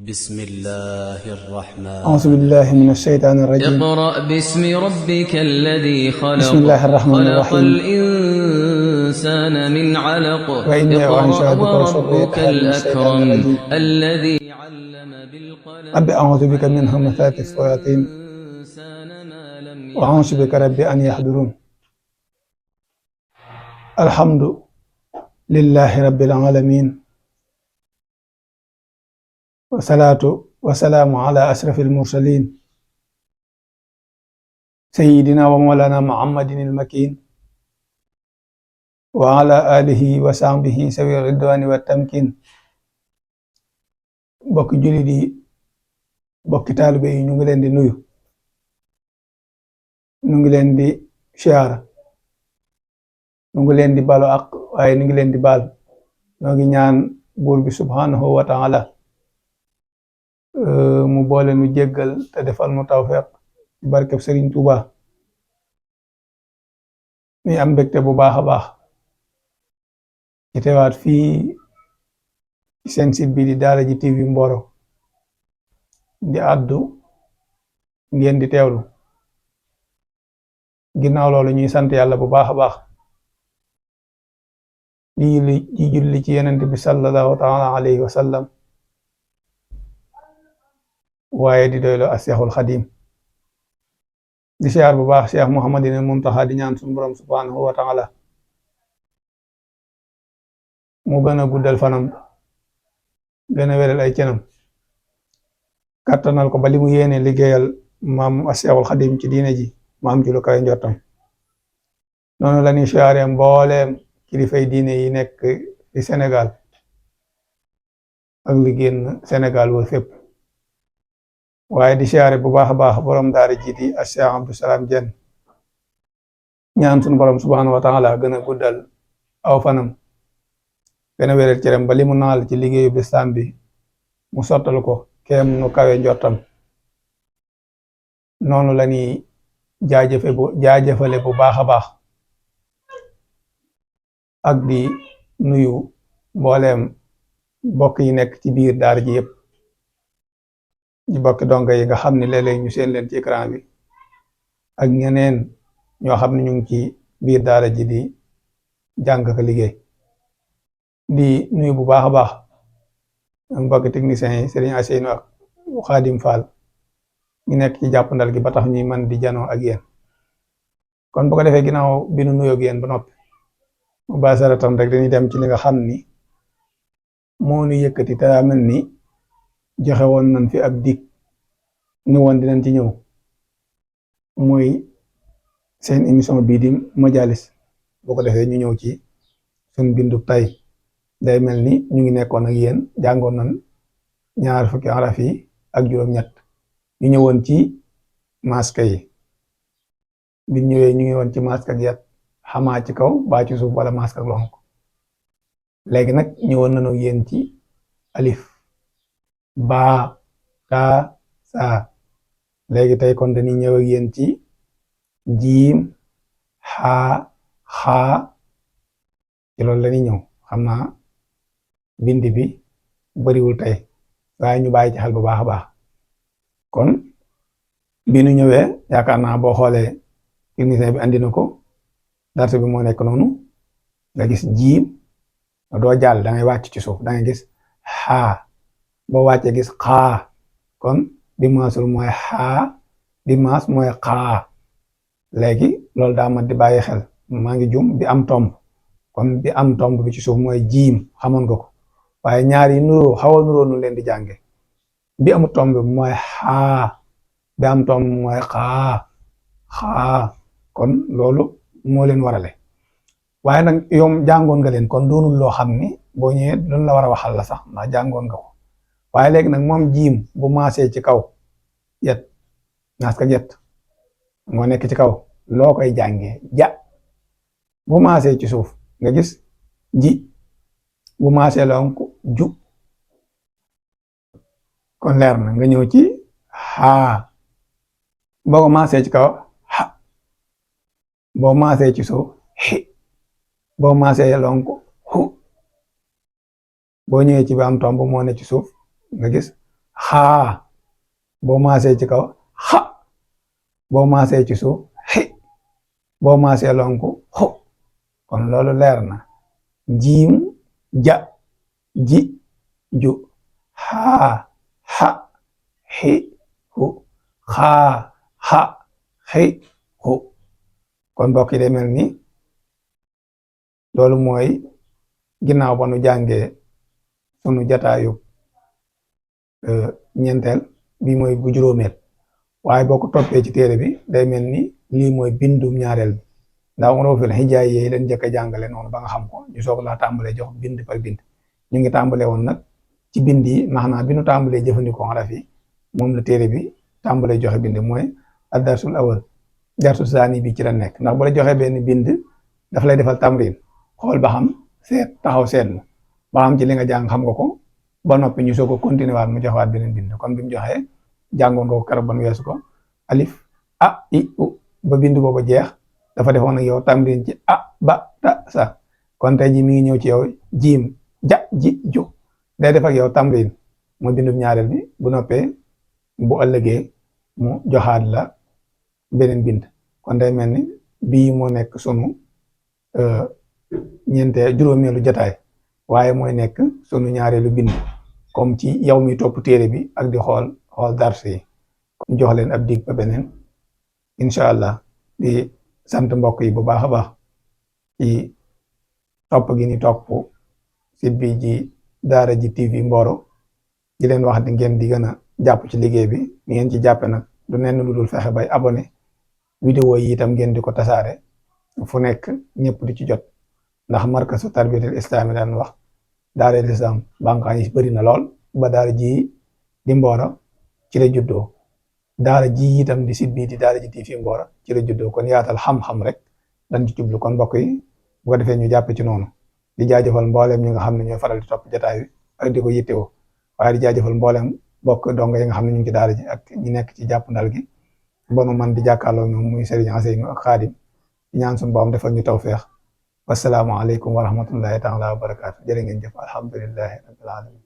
بسم الله الرحمن أعوذ بالله من الشيطان الرجيم. اقرأ باسم ربك الذي خلق بسم الله الرحمن خلق الرحيم. الإنسان من علق وإني اقرأ أنشأ بك وربك وذريتها من الشيطان الأكرم الرجيم. الذي علم بالقلم رب أعوذ بك من علم همثات الشياطين الإنسان ما لم وأعوذ بك يعلم. رب أن يحضرون. الحمد لله رب العالمين، والصلاة والسلام على أشرف المرسلين سيدنا ومولانا محمد المكين وعلى آله وصحبه سوي الرضوان والتمكين. bokki jullit yi, bokki taalibe yi, ñu ngi leen di nuyu, ñu ngi leen di siyaara, ñu ngi leen di balu ak waaye ñu ngi leen di baal. ñoo ngi ñaan buur bi subhanahu wa taala mu boole nu jéggal te defal nu tawfeex ci barkeb Sëriñ Tuuba. mi am mbégte bu baax a baax ci teewaat fii ci seen site bi di Daara J TV Mboro di àddu ngeen di teewlu. ginnaaw loolu ñuy sant yàlla bu baax a baax di julli ci Yonent bi sallallahu taala alayhi wa sallam, waaye di doyloo ak Seexul Xadim. di siyaar bu baax Cheikh Mouhamadinil Muntaxa, di ñaan suñu borom subhanahu wa taala mu gën a guddal fanam, gën a wéral ay cenam, kàttanal ko ba li mu yéene liggéeyal maam Seexul Xadim ci diine ji mu am ci lu kawe njortam. noonu la ñuy siyaare mbooleem kilifay diine yi nekk ci Sénégal ak li génn Sénégal wër fépp, waaye di siyaare bu baax a baax borom daara ji di Cheikh Abdou Salam Diène, ñaan suñu borom subhanahu wa taala gën a guddal aw fanam, gën a wéral cëram ba li mu naal ci liggéeyu lislaam bi mu sottal ko kéem nu kawe njortam. noonu la ñuy jaajëfale bu baax a baax ak di nuyu mbooleem bokk yi nekk ci biir daara ji yëpp, ci bokki donga yi nga xam ne léeg-léeg ñu seen leen ci écran bi, ak ñeneen ñoo xam ne ñu ngi ci biir daara ji di jàng ak liggéey. di nuyu bu baax a baax mbokki techniciens yi Serigne Asseynou ak Khadim Fall ñu nekk ci jàppandal gi ba tax ñuy man di janoo ak yéen. kon bu ko defee ginnaaw bi nu nuyoo ak yéen ba noppi, mu baasaratan rek dañuy dem ci li nga xam ni moo nu yëkkati te daa mel ni joxe woon nañ fi ab dig ni woon dinañ ci ñëw, mooy seen émission bii di Majalis. boo ko defee ñu ñëw ci suñ bindu tay. day mel ni ñu ngi nekkoon ak yéen jàngoon nañ ñaar fukki araf yi ak juróom-ñett, ñu ñëwoon ci maska yi. bi ñëwee ñu ngi woon ci maska ak yat, xamaa ci kaw baa ci suuf wala maska ak lonk. léegi nag ñëwoon nañu ak yéen ci alif, baa, taa, saa. léegi tey kon dañuy ñëw ak yéen ci jiim, xaa, xaa. ci loolu la ñuy ñëw. xam naa bind bi bariwul tey, waaye ñu bàyyi ci xel bu baax a baax. kon bi nu ñëwee yaakaar naa boo xoolee technicien bi andi na ko, dars bi moo nekk noonu. nga gis jiim, doo jàll, da ngay wàcc ci suuf, da ngay gis xaa, boo wàccee gis xaa. kon bi maasul mooy xaa, bi maas mooy xaa. léegi loolu daa mat di bàyyi xel. maa ngi jum bi am tomb, kon bi am tomb bi ci suuf mooy jiim, xamoon nga ko. waaye ñaar yi nuroo, xaw a nuroo nu leen di jànge. bi am tomb bi mooy xaa, bi am tomb mooy xaa, xaa. kon loolu moo leen warale. waaye nag yow jàngoon nga leen, kon doonul loo xam ni boo ñëwee doon la war a waxal la sax, ndax jàngoon nga ko. waaye léegi nag moom jiim bu maasee ci kaw yet, naas ka jet moo nekk ci kaw, loo koy jàngee ja. bu maasee ci suuf nga gis ji, bu maasee lonk ju. kon leer na. nga ñëw ci xaa, boo ko maasee ci kaw xa, boo maasee ci suuf xi, boo maasee lonk xu. boo ñëwee ci bi am tomb moo ne ci suuf nga gis xaa boo maasee ci kaw xa boo maasee ci suuf xi boo maasee lonku xu kon loolu leer na jiim ja ji ju xaa xa xi xu xaa xa xi xu kon mbokk yi day mel ni loolu mooy ginnaaw ba nu jàngee sunu jataayu ñeenteel bi mooy bu juróomeel waaye boo ko toppee ci téere bi day mel ni lii mooy bindum ñaareel bi ndax uruful hijaay yi leen njëkk a jàngale noonu ba nga xam ko ñu soog laa tàmbalee jox bind par bind ñu ngi tàmbalee woon nag ci bind yi maanaam bi nu tàmbalee jëfandikoo araf yi moom la téere bi tàmbalee joxe bind mooy ad-darsul awal darsul saani bi ci la nekk ndax bu la joxee benn bind daf lay defal tamrin xool ba xam seet taxaw seetlu ba xam ci li nga jàng xam nga ko ba noppi ñu soog a continuer waat mu joxewaat beneen bind kon bi mu joxee jàngoon nga ko keroog ba nu weesu ko alif a i u ba bind booba jeex dafa defoon ak yow tamrin ci a ba ta sa kon tey ji mi ngi ñëw ci yow jiim ja ji ju day def ak yow tamrin mooy bindum ñaareel bi bu noppee bu ëllëgee mu joxaat la beneen bind kon day mel ni bii moo nekk sunu juróomeelu jataay waaye mooy nekk sunu ñaareelu bind comme ci yow mi topp téere bi ak di xool dars yi kon jox leen ab dig ba beneen incha allah di sant mbokk yi bu baax a baax ci topp gi ni topp site bi ji Daara J TV Mboro di leen wax di ngeen di gën a jàpp ci liggéey bi ni ngeen ci jàppe nag du nenn lu dul fexe bay abonné vidéo yi itam ngeen di ko tasaare fu nekk ñëpp di ci jot ndax markasu tarbiyatul islami daan wax daara lislam bànqaan yi bëri na lool ba daara ji di Mboro ci la juddoo daara ji itam di site bii di Daara J TV Mboro ci la juddoo kon yaatal xam-xam rek dañ ci jublu kon mbokk yi bu ko defee ñu jàppe ci noonu di jaajëfal mboolem ñi nga xam ne ñooy faral di topp jotaay bi ak di ko yittewoo waaye di jaajëfal mboolem bokk donga yi nga xam ne ñu ngi ci daara ji ak ñi nekk ci jàpp ndal gi ba nu man di jàkkaarloo ñoom muy Serigne Aseynu ak Xaadim di ñaan suñu borom defal ñu tawfeex wassalaamu aleykum wa rahmatullahi taala wa barakaatu jërë ngeen jëf alhamdulillahi rabbil alamin